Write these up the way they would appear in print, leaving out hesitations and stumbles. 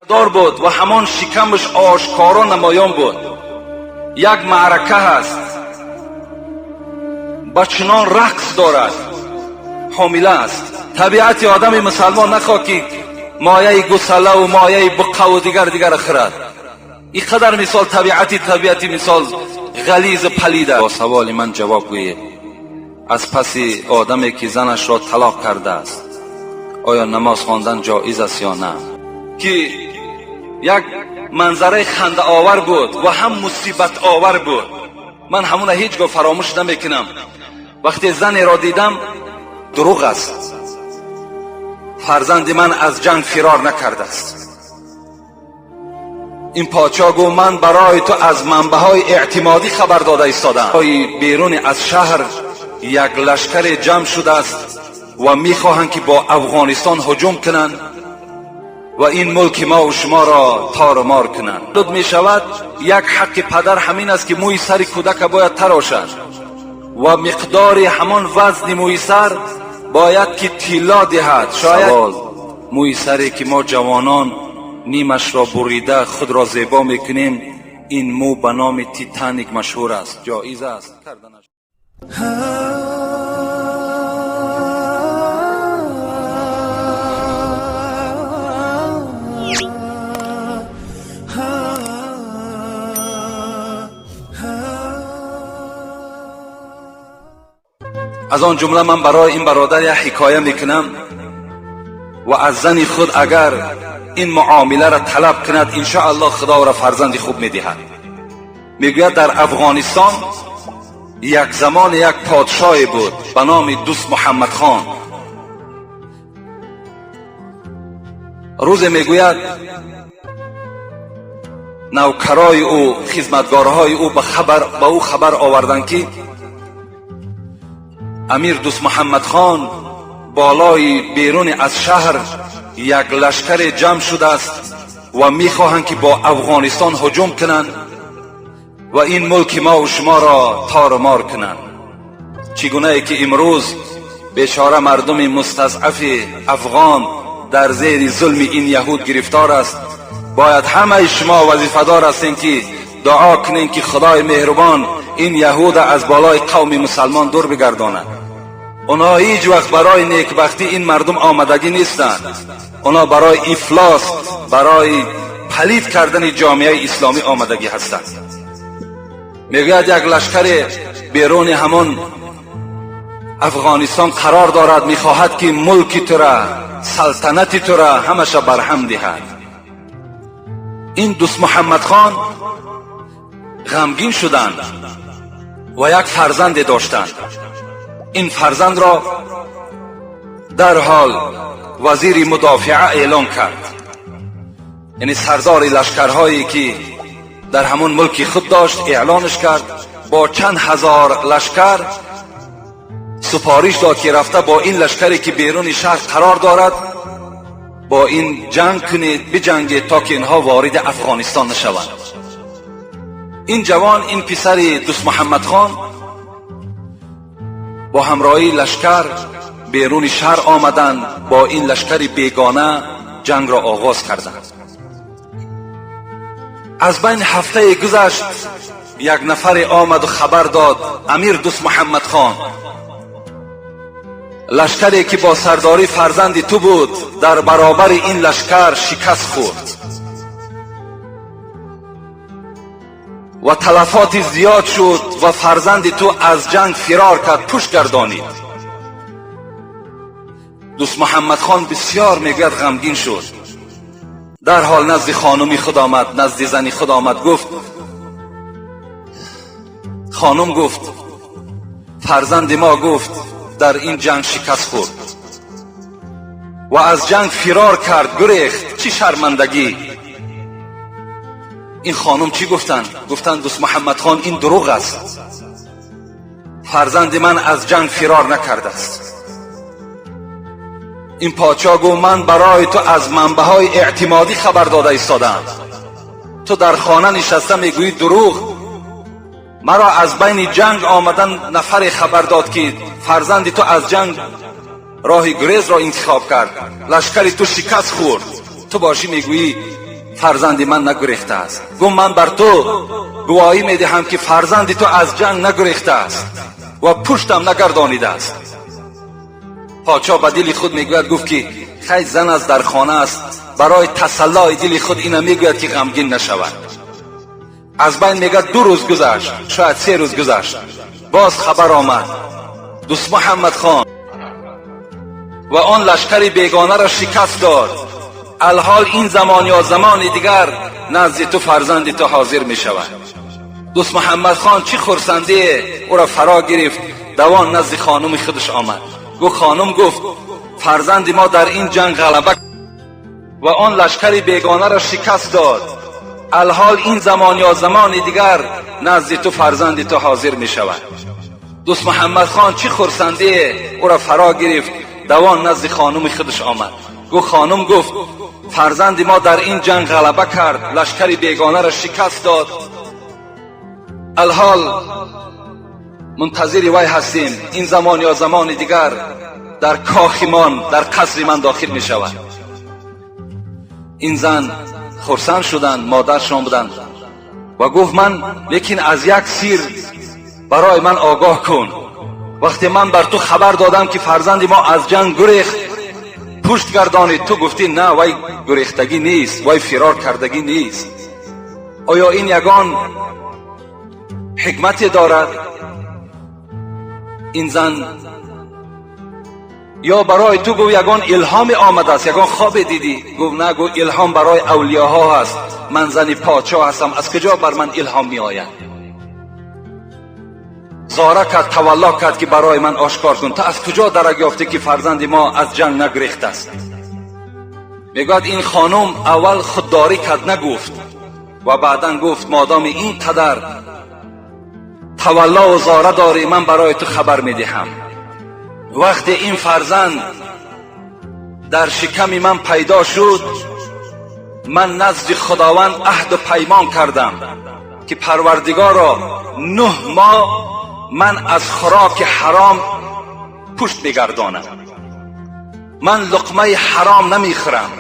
Дор буд ва ҳамон шикамаш ошкоро намоён буд. Як маърака ҳаст, ба чунон рақс дорад, ҳомила аст. Табиати одами мусалмон нахоҳ ки мояи гусалаву мояи буққаву дигар дигар хӯрад. Ин қадар мисол табиати мисол ғализу палида. Бо саволи ман ҷавоб гӯед. Аз паси одаме ки занашро талоқ кардааст, оё намоз хондан ҷоиз аст ё на? Ки як манзараи хандаовар буд ва ҳам мусибатовар буд. Ман ҳамуна ҳеҷ гоҳ фаромӯш намекунам. Вақте занеро дидам, дурӯғ аст. Фарзанди ман аз ҷанг фирор накардааст. Ин подшоҳ гуфт: ман барои ту аз манбаъҳои эътимодӣ хабар дода истодам. Берун аз шаҳр як лашкаре ҷамъ шудааст ва мехоҳанд ки бо Афғонистон ҳуҷум кунанд ва ин мулки мо ва шуморо тору мор кунанд. Дуд мешавад, як ҳаққи падар ҳамин аст ки мӯи сари кӯдака бояд тарошад ва миқдори ҳамон вазни мӯи сар бояд ки тилло диҳад. Шояд мӯи саре ки мо ҷавонон нимашро бурида худро зебо мекунем, ин мӯ ба номи Титаник машҳур аст. Ҷоиз аст карданаш? Аз он ҷумла ман барои ин бародар як ҳикоя мекунам ва аз зани худ агар ин муомиларо талаб кунад, иншоаллоҳ худо ӯро фарзанди хуб медиҳад. Мегӯяд, дар Афғонистон як замон як подшоҳе буд ба номи Дӯст Муҳаммадхон. Рӯзе, мегӯяд, навкарои ӯ, хизматгорҳои ӯ ба ӯ хабар оварданд, ки амир Дӯст Муҳаммадхон болои беруни аз шаҳр як лашкаре ҷамъ шудааст ва мехоҳанд ки бо Афғонистон ҳуҷум кунанд ва ин мулки мо ва шуморо тору мор кунанд. Чӣ гунае ки имрӯз бечора мардуми мустазъафи афғон дар зери зулми ин яҳуд гирифтор аст, бояд ҳамаи шумо вазифадор ҳастем, ки дуо кунем, ки Худои меҳрубон ин яҳуда аз болои қавми мусалмон дур бигардонад. Онҳо ҳеҷ вақт барои некбахтӣ ин мардум омадагӣ нестанд. Онҳо барои ифлос, барои палид кардани ҷомеаи исломӣ омадагӣ ҳастанд. Мегӯяд, як лашкаре беруни ҳамон Афғонистон қарор дорад, мехоҳад ки мулки тура, салтанати тура ҳамаша барҳам диҳад. Ин Дӯст Муҳаммадхон ғамгин шуданд ва як фарзанде доштанд. Ин фарзандро дарҳол вазири мудофиа эълон кард, яъне сардори лашкарҳое ки дар ҳамон мулки худ дошт, эълонаш кард. Бо чанд ҳазор лашкар супориш дод, ки рафта бо ин лашкаре ки беруни шаҳр қарор дорад, бо ин ҷанг кунед, биҷангед, то ки инҳо вориди Афғонистон нашаванд. Ин ҷавон, ин писари Дӯст Муҳаммадхон бо ҳамроҳии лашкар беруни шаҳр омаданд, бо ин лашкари бегона ҷангро оғоз карданд. Аз байн ҳафтае гузашт, як нафаре омаду хабар дод: амир Дӯст Муҳаммадхон, лашкаре ки бо сардорӣ фарзанди ту буд, дар баробари ин лашкар шикаст хӯрд ва талафоти зиёд шуд ва фарзанди ту аз ҷанг фирор кард, пушт гардонид. Дӯст Муҳаммадхон бисёр, мегӯяд, ғамгин шуд. Дарҳол назди хонуми худ омад, назди зани худ омад, гуфт: хонум, гуфт, фарзанди мо, гуфт, дар ин ҷанг шикаст хӯрд ва аз ҷанг фирор кард, гурехт. Чӣ шармандагӣ! Ин хонум чӣ гуфтанд? Гуфтанд: Дӯст Муҳаммадхон, ин дурӯғ аст. Фарзанди ман аз ҷанг фирор накардааст. Ин подшоҳ гуфт: ман барои ту аз манбаъҳои эътимодӣ хабар дода истодам, ту дар хона нишаста мегӯӣ дурӯғ. Маро аз байни ҷанг омадан нафаре хабар дод, ки фарзанди ту аз ҷанг роҳи гурезро интихоб кард, лашкари ту шикаст хӯрд. Ту бошӣ мегӯӣ. Фарзанди ман нагурехтааст. Гуфт: ман бар ту гувоҳӣ медиҳам, ки фарзанди ту аз ҷанг нагурехтааст ва пуштам нагардонидааст. Подшоҳ ба дили худ мегӯяд, гуфт ки хай, зан аст, дар хона аст, барои тасаллои дили худ ина мегӯяд, ки ғамгин нашавад. Аз байн, мегӯяд, 2 рӯз гузашт, шояд 3 рӯз гузашт, боз хабар омад: Дӯст Муҳаммад хон ва он лашкари бегонаро шикаст дод. Алҳол ин замон ё замони дигар назди ту фарзанди ту ҳозир мешавад. Дӯст Муҳаммад хон чӣ хурсандие ӯро фаро гирифт, давон назди хонуми худаш омад. Гуфт: хонум, гуфт, фарзанди мо дар ин ҷанг ғалаба ва он лашкари бегонаро шикаст дод. Алҳол ин замон ё замони дигар назди ту фарзанди ту ҳозир мешавад. Дӯст Муҳаммад хон чӣ хурсандие ӯро фаро гирифт, давон назди хонуми худаш омад. Гуфт: хонум, гуфт, фарзанди мо дар ин ҷанг ғалаба кард, лашкари бегонаро шикаст дод. Алҳол мунтазири вай ҳастем, ин замон ё замони дигар дар кохи мон, дар қасри ман дохил мешавад. Ин зан хурсанд шуданд, модаршон буданд, ва гуфт: ман лекин аз як сир барои ман огоҳ кун. Вақте ман бар ту хабар додам, ки фарзанди мо аз ҷанг гурехт, пушт гардонид, ту гуфтӣ: на, вай гурехтагӣ нест, вай фирор кардагӣ нест. Оё ин ягон ҳикмате дорад? Ин зан ё барои ту, гуфт, ягон илҳоме омадааст, ягон хобе дидӣ? Гуфт: на, гуфт, илҳом барои авлиёҳо ҳаст, ман зани подшоҳ ҳастам, аз куҷо бар ман илҳом меояд? Зора кард, тавалло кард, ки барои ман ошкор кун, ту аз куҷо дарак ёфтӣ, ки фарзанди мо аз ҷанг нагурехтааст? Мегӯяд, ин хонум аввал худдорӣ кард, нагуфт, ва баъдан гуфт: модоми ин қадар тавалло зора дорӣ, ман барои ту хабар медиҳам. Вақте ин фарзанд дар шиками ман пайдо шуд, ман назди Худованд аҳду паймон кардам, ки Парвардигоро, 9 моҳ ман аз хӯроки ҳаром пушт мегардонам, ман луқмаи ҳаром намехӯрам,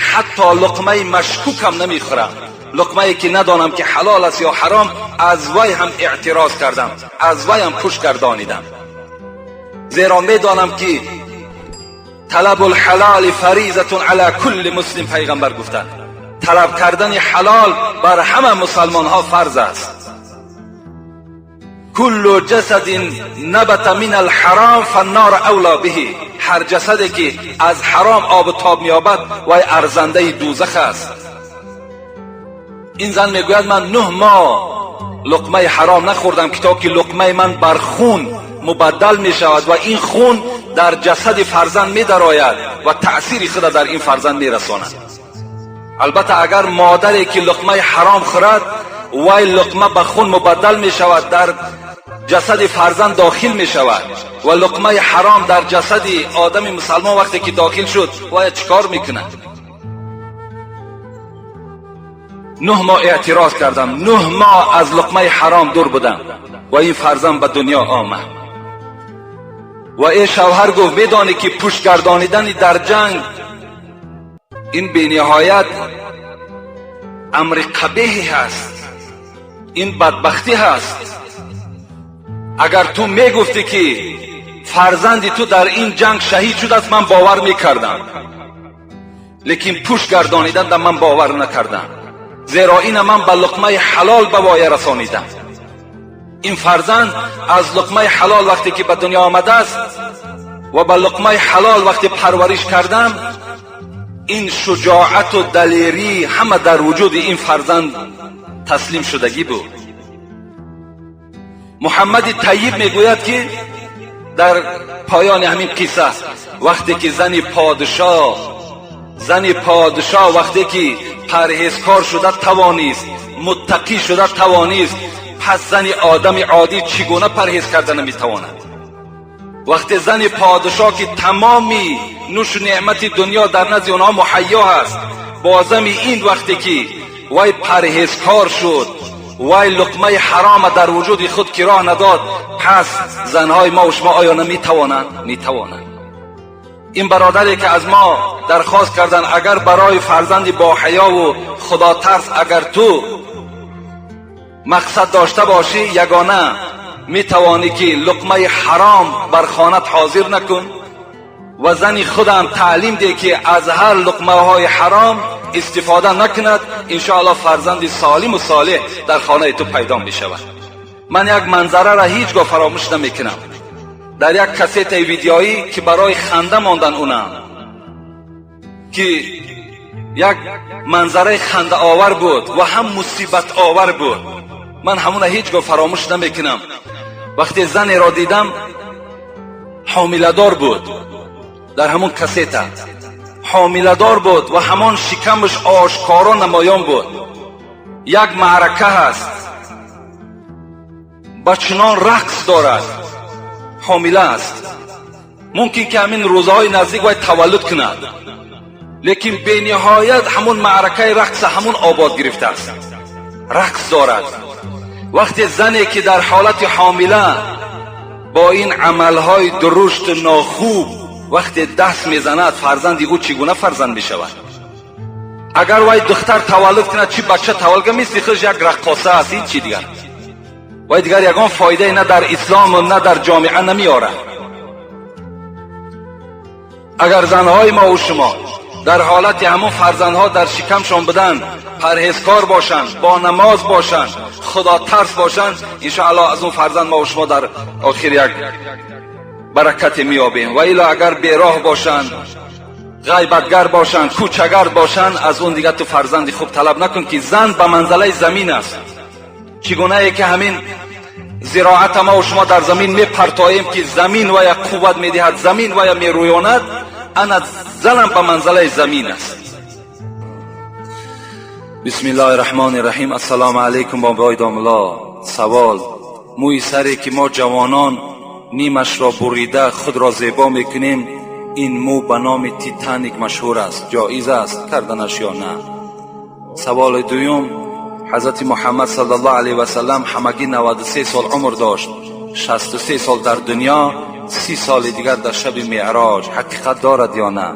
ҳатто луқмаи машкукам намехӯрам, луқмае ки надонам ки ҳалол аст ё ҳаром, аз вай ҳам эътироз кардам, аз вай ҳам пушт гардонидам, зеро медонам ки طلب الحلال فریضة علی کل مسلم. پیغمبر گفتند طلب کردن حلال بر همه مسلمان ها فرض است. کل جسد نبت من الحرام فالنار اولی به. هر جسدی که از حرام آب و تاب مییابد، وای ارزنده دوزخ است. این زن میگوید من 9 ماه لقمه حرام نخوردم که تا که لقمه من بر خون مبدل می شود و این خون در جسد فرزند می درآید و تأثیر خود در این فرزند می رساند. البته اگر مادری که لقمه حرام خورد، وای لقمه به خون مبدل می شود، در جسد فرزند داخل می شود و لقمه حرام در جسد آدم مسلمان وقتی که داخل شد، وای چیکار میکند؟ 9 ماه اعتراض کردم، 9 ماه از لقمه حرام دور بودم و این فرزند به دنیا آمد. و ای شوهر، گفت، میدانی که پشت گردانیدن در جنگ این بینهایت امر قبیحی هست، این بدبختی هست. اگر تو میگفتی که فرزندی تو در این جنگ شهید شده است، من باور میکردم، لیکن پشت گردانیدن در من باور نکردم، زیرا این من به لقمه حلال به وایه رسانیدم. این فرزند از لقمه حلال وقتی که به دنیا آمده است و به لقمه حلال وقتی پرورش کردم، این شجاعت و دلیری همه در وجود این فرزند تسلیم شدگی بود. محمد طیب میگوید که در پایان همین قصه، وقتی که زن پادشاه وقتی که پرهیزکار شده توانیست، متقی شده توانیست، پس زن آدم عادی چگونه پرهیز کرده نمیتواند؟ وقتی زن پادشاه که تمامی نوش و نعمت دنیا در نزد اونها مهیا هست، بازم این وقتی که وای پرهیزکار شد، وای لقمه حرام در وجود خود که راه نداد، پس زنهای ما و شما آیا نمیتوانند؟ میتوانند. Ин бародаре ки аз мо дархост карданд, агар барои фарзанди боҳаёву худотарс агар ту мақсад дошта бошӣ, ягона метавонӣ ки луқмаи ҳаром бар хонат ҳозир накун ва зани худам таълим деҳ, ки аз ҳар луқмаҳои ҳаром истифода накунад. Иншоаллоҳ, фарзанди солиму солеҳ дар хонаи ту пайдо мешавад. Ман як манзараро ҳеҷ гоҳ фаромӯш намекунам. Дар як кассетаи видеоӣ, ки барои ханда мондан, унам ки як манзараи хандаовар буд ва ҳам мусибатовар буд, ман ҳамуна ҳеҷ гоҳ фаромӯш намекунам. Вақте занеро дидам, ҳомиладор буд, дар ҳамон кассета ҳомиладор буд ва ҳамон шикамаш ошкоро намоён буд. Як маърака ҳаст, ба чунон рақс дорад. Ҳомила аст, мумкин ки ҳамин рӯзаҳои наздик вай таваллуд кунад, лекин бениҳоят ҳамун маъракаи рақса ҳамун обод гирифтааст, рақс дорад. Вақте зане ки дар ҳолати ҳомила бо ин амалҳои дурушту нохуб вақте даст мезанад, фарзанди ӯ чӣ гуна фарзанд мешавад? Агар вай духтар таваллуд кунад, чӣ бача таваллуд кунад, мисли худаш як раққоса аст. Ҳеҷ чи дигар вай дигар ягон фоидае на дар ислому на дар ҷомеа намеорад. Агар занҳои мову шумо дар ҳолати ҳамон фарзандҳо дар шикамшон буданд, парҳезкор бошанд, бо намоз бошанд, худотарс бошанд, иншоаллоҳ, аз он фарзанд мову шумо дар охир як баракате меёбем. Ва илло агар бероҳ бошанд, ғайбатгар бошанд, кӯчагард бошанд, аз он дигар ту фарзанди хуб талаб накун, ки зан ба манзалаи замин аст. Чӣ гунае ки ҳамин зироата мо шумо дар замин мепартоем, ки замин вая қувват медиҳад, замин вая мерӯёнад, ана занам ба манзалаи замин аст. Бисмиллоҳи раҳмони раҳим. Ассалому алайкум, бобои домулло. Савол: мӯи саре ки мо ҷавонон нимашро бурида худро зебо мекунем, ин мӯ ба номи Титаник машҳур аст, ҷоиз аст карданаш ё на? Саволи дуюм: Ҳазрати Муҳаммад саллаллоҳу алайҳи васаллам ҳамагӣ 93 сол умр дошт, 63 сол дар дунё, 30 соли дигар дар шаби меъроҷ, ҳақиқат дорад ё на?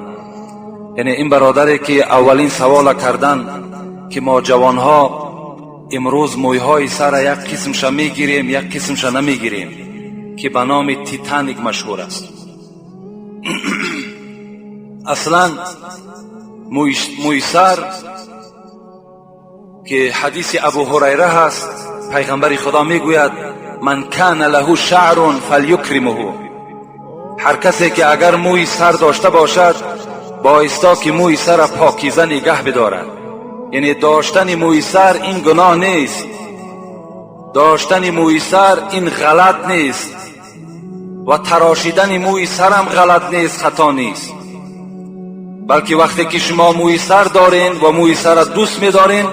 Яъне ин бародаре ки аввалин савола кардан, ки мо ҷавонҳо имрӯз мӯйҳои сара як қисмша мегирем, як қисмша намегирем, ки ба номи Титаник машҳур аст. Аслан мӯи сар, ки ҳадиси Абу Ҳурайра ҳаст, пайғамбари Худо мегӯяд: «من كان له شعر فليكرمه». Ҳар касе ки агар мӯи сар дошта бошад, боиста ки мӯи сара покиза нигаҳ бидорад. Яъне доштани мӯи сар ин гуноҳ нест, доштани мӯи сар ин ғалат нест ва тарошидани мӯи сарам ғалат нест, хато нест, балки вақте ки шумо мӯи сар дорен ва мӯи сара дӯст медорен,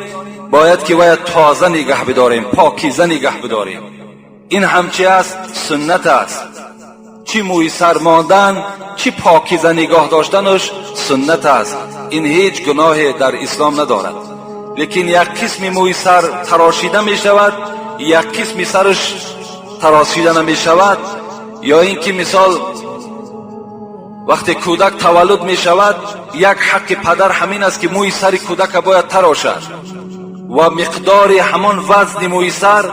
бояд ки вая тоза нигаҳ бидорем, покиза нигаҳ бидорем. Ин ҳам чи аст? Суннат аст. Чӣ мӯи сар мондан, чӣ покиза нигоҳ доштанаш суннат аст. Ин ҳеҷ гуноҳе дар ислом надорад. Лекин як қисми мӯи сар тарошида мешавад, як қисми сараш тарошида намешавад. Ё ин ки мисол вақте кӯдак таваллуд мешавад, як ҳаққи падар ҳамин аст, ки мӯи сари кӯдака бояд тарошад ва миқдори ҳамон вазни мӯи сар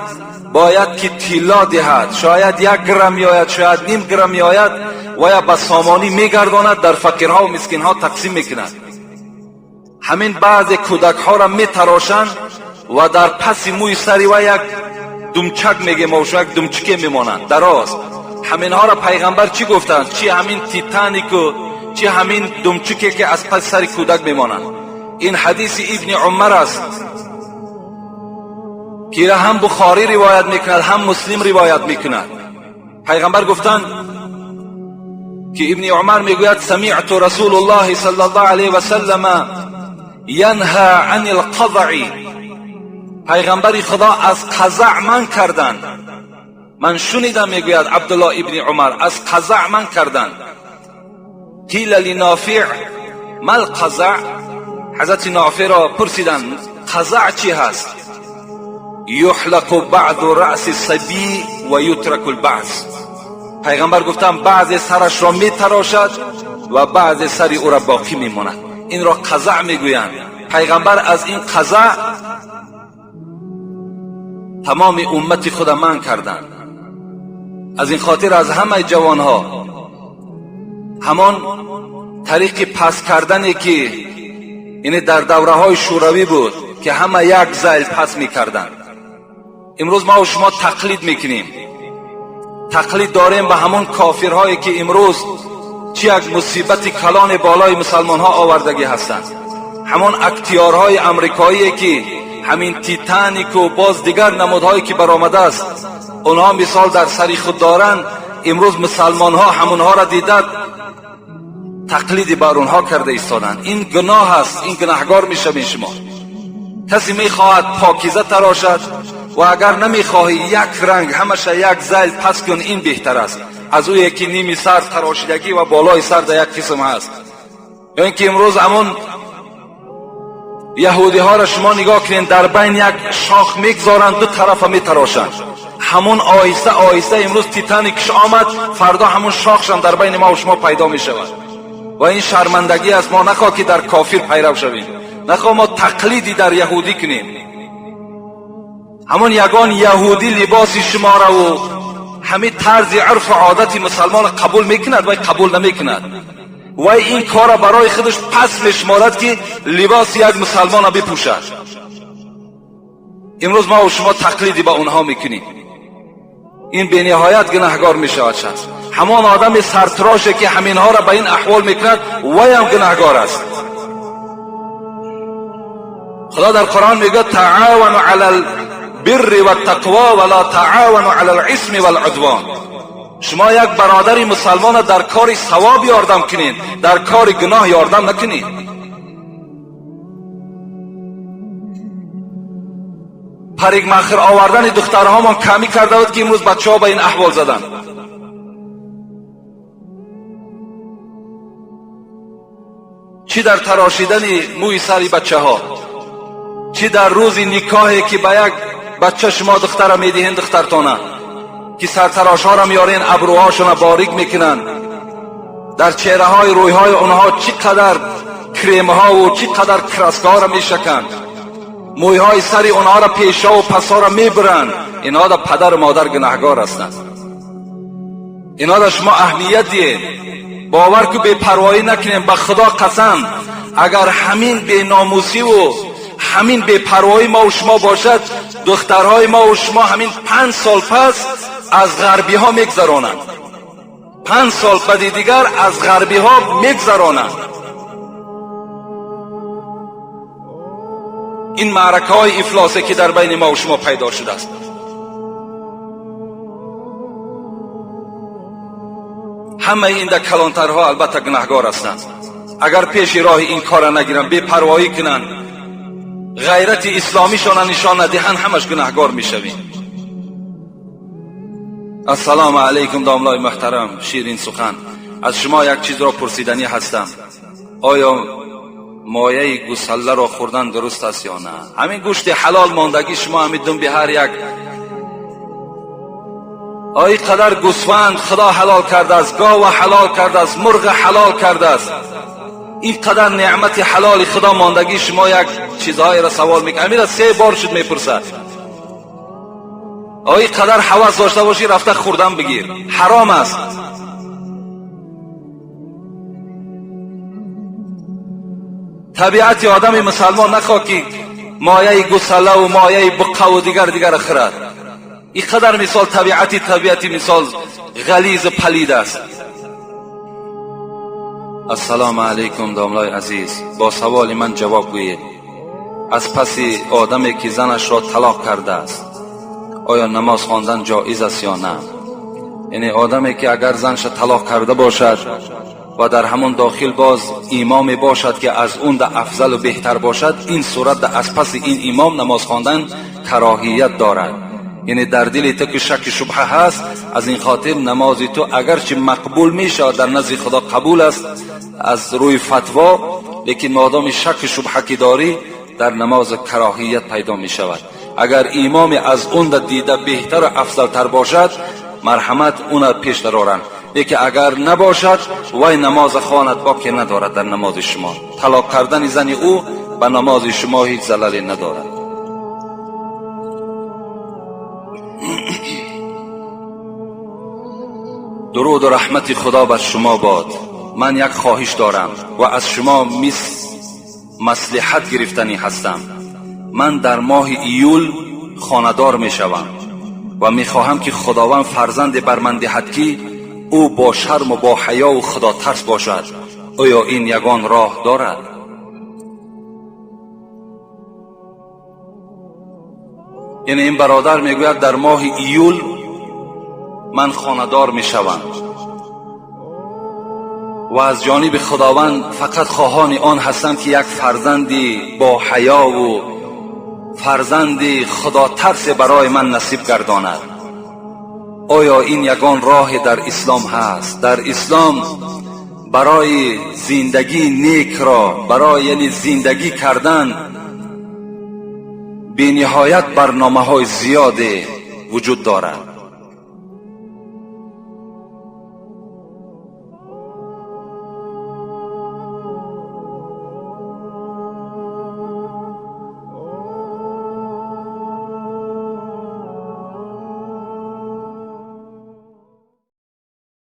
бояд ки тилло диҳад. Шояд 1 грамм меояд, шояд ним грамм меояд ва я ба сомонӣ мегардонад, дар фақирҳо мискинҳо тақсим мекунад. Ҳамин баъзе кӯдакҳоро метарошанд ва дар паси мӯи сари ва як думчак мегем, як думчике мемонанд дароз. Ҳаминҳоро пайғамбар чӣ гуфтанд? Чи ҳамин Титанику, чи ҳамин думчике ки аз паси сари кӯдак мемонанд. Ин ҳадиси Ибни Умар аст, ки ҳам Бухорӣ ривоят мекунад, ҳам Муслим ривоят мекунад. Пайғамбар гуфтанд, ки Ибни Умар мегӯяд: «سمعت رسول الله صلى الله عليه وسلم ينهى عن القزع». Пайғамбари Худо аз қазаъ манъ карданд, ман шунидам, мегӯяд Абдулло ибни Умар, аз қазаъ манъ карданд. قيل لنافع ما القزع؟ ҳазрати Нофеъро пурсиданд, қазаъ чӣ ҳаст? يحلق بعض رأس الصبي ويترك البعض. Пайғамбар гуфтанд, баъзе сарашро метарошад ва баъзе сари ӯро боқӣ мемонад. Инро қазаъ мегӯянд. Пайғамбар аз ин қазаъ тамоми уммати худа манъ карданд. Аз ин хотир аз ҳамаи ҷавонҳо ҳамон тариқи пас кардане ки яъне дар давраҳои шӯравӣ буд, ки ҳама як зайл пас мекарданд, имрӯз мо шумо тақлид мекунем. Тақлид дорем ба ҳамон кофирҳое ки имрӯз чӣ як мусибати калони болои мусалмонҳо овардагӣ ҳастанд. Ҳамон актиёрҳои амрикоие ки ҳамин Титанику боз дигар намудҳое ки баромадааст, онҳо мисол дар сари худ доранд. Имрӯз мусалмонҳо ҳамонҳоро дида тақлиди бар онҳо карда истоданд. Ин гуноҳ аст, ин гунаҳгор мешавед шумо. Касе мехоҳад покиза тарошад ва агар намехоҳӣ, як ранг ҳамаша як зайл пас кун, ин беҳтар аст аз ӯе ки ними сар тарошидагӣ ва болои сар дар як қисм ҳаст. Ё ин ки имрӯз ҳамон яҳудиҳоро шумо нигоҳ кунед, дар байн як шох мегзоранд, ду тарафа метарошанд. Ҳамон оҳиста оҳиста имрӯз Титаникш омад, фардо ҳамон шохшам дар байни мо шумо пайдо мешавад. Ва ин шармандагӣ аст. Мо нахоҳ ки дар кофир пайрав шавем, нахоҳ мо тақлиди дар яҳудӣ кунем. Ҳамон ягон яҳудӣ либоси шумораву ҳамин тарзи урфу одати мусалмонро қабул мекунад, вай қабул намекунад. Вай ин корро барои худаш пас мешуморад, ки либоси як мусалмонро бипӯшад. Имрӯз мо шумо тақлиди ба онҳо мекунем. Ин бениҳоят гунаҳгор мешавад шахс. Ҳамон одами сартироше ки ҳаминҳоро ба ин аҳвол мекунад, вайам гунаҳгор аст. Худо дар Қуръон мегӯяд: таъавану ала البر والتقوى ولا تعاونوا على الإثم والعدوان. Шумо як бародари мусалмонро дар кори савоб ёрдам кунед, дар кори гуноҳ ёрдам накунед. Парикмахер овардани духтарҳомон камӣ карда буд, ки имрӯз бачаҳо ба ин аҳвол заданд. Чӣ дар тарошидани мӯи сари бачаҳо, чӣ дар рӯзи никоҳе ки ба як бача шумо духтара медиҳен, духтартона ки сартарошҳоро меорен, абрӯҳошона борик мекунанд, дар чеҳраҳои рӯйҳои онҳо чӣ қадар кремҳову чӣ қадар краскаҳоро мешаканд, мӯйҳои сари онҳоро пешову пасҳоро мебуранд. Инҳо да падару модар гунаҳгор ҳастанд. Инҳо да шумо аҳамият диҳед. Бовар ку, бепарвоӣ накунем. Ба Худо қасам, агар ҳамин беномусиву ҳамин бепарвоӣ мову шумо бошад, духтарҳои мову шумо ҳамин 5 сол пас аз ғарбиҳо мегзаронанд. 5 сол баъди дигар аз ғарбиҳо мегзаронанд. Ин маъракаҳои ифлосе ки дар байни мову шумо пайдо шудааст. Ҳамаи ин да калонтарҳо албатта гунаҳгор ҳастанд. Агар пеши роҳи ин корра нагиранд, бепарвоӣ кунанд, ғайрати исломишона нишон надиҳанд, ҳамаш гунаҳгор мешавем. Ассалому алайкум, домлои муҳтарам ширин сухан. Аз шумо як чизро пурсиданӣ ҳастам: оё мояи гусалларо хӯрдан дуруст аст ё на? Ҳамин гӯшти ҳалол мондагӣ шумо ҳамин думби ҳар як ой қадар гӯсфанд Худо ҳалол кардааст, гова ҳалол кардааст, мурғ ҳалол кардааст, ин қадар неъмати ҳалоли Худо мондагӣ, шумо як чизҳоеро савол мекунед. Ҳамира се бор шуд мепурсад. Ой қадар ҳавас дошта бошӣ, рафта хӯрдан бигир, ҳаром аст. Табиати одами мусалмон нахоҳ ки мояи гусалаву мояи буққаву дигар дигара хӯрад. Ин қадар мисол табиати мисол ғализу палид аст. Ассалому алайкум, домлои азиз, бо саволи ман ҷавоб гӯед. Аз паси одаме ки занашро талоқ кардааст, оё намоз хондан ҷоиз аст ё на? Яъне одаме ки агар занша талоқ карда бошад ва дар ҳамон дохил боз имоме бошад, ки аз он да афзалу беҳтар бошад, ин сурат да аз паси ин имом намоз хондан кароҳият дорад. Яъне дар дили ту ки шаки шубҳа ҳаст, аз ин хотир намози ту агарчи мақбул мешавад, дар назди Худо қабул аст аз рӯи фатво, лекин модоми шаки шубҳа ки дорӣ, дар намоз кароҳият пайдо мешавад. Агар имоме аз он да дида беҳтару афзалтар бошад, Марҳамат, уна пеш дароранд. Лекин агар набошад, вай намоза хонад, боке надорад дар намози шумо. Талоқ кардани зани ӯ ба намози шумо ҳеҷ залале надорад. Дуруду раҳмати Худо бар шумо бод. Ман як хоҳиш дорам ва аз шумо маслиҳат гирифтанӣ ҳастам. Ман дар моҳи июл хонадор мешавам ва мехоҳам, ки Худованд фарзанде бар ман диҳад, ки ӯ бо шарму бо ҳаёву худотарс бошад. Оё ин ягон роҳ дорад? Яъне ин бародар мегӯяд, дар моҳи июл ман хонадор мешавам ва аз ҷониби Худованд фақат хоҳони он ҳастам, ки як фарзанди бо ҳаёву фарзанди худотарсе барои ман насиб гардонад. Оё ин ягон роҳе дар ислом ҳаст? Дар ислом барои зиндагии некро, барои яъне зиндагӣ кардан бениҳоят барномаҳои зиёде вуҷуд дорад.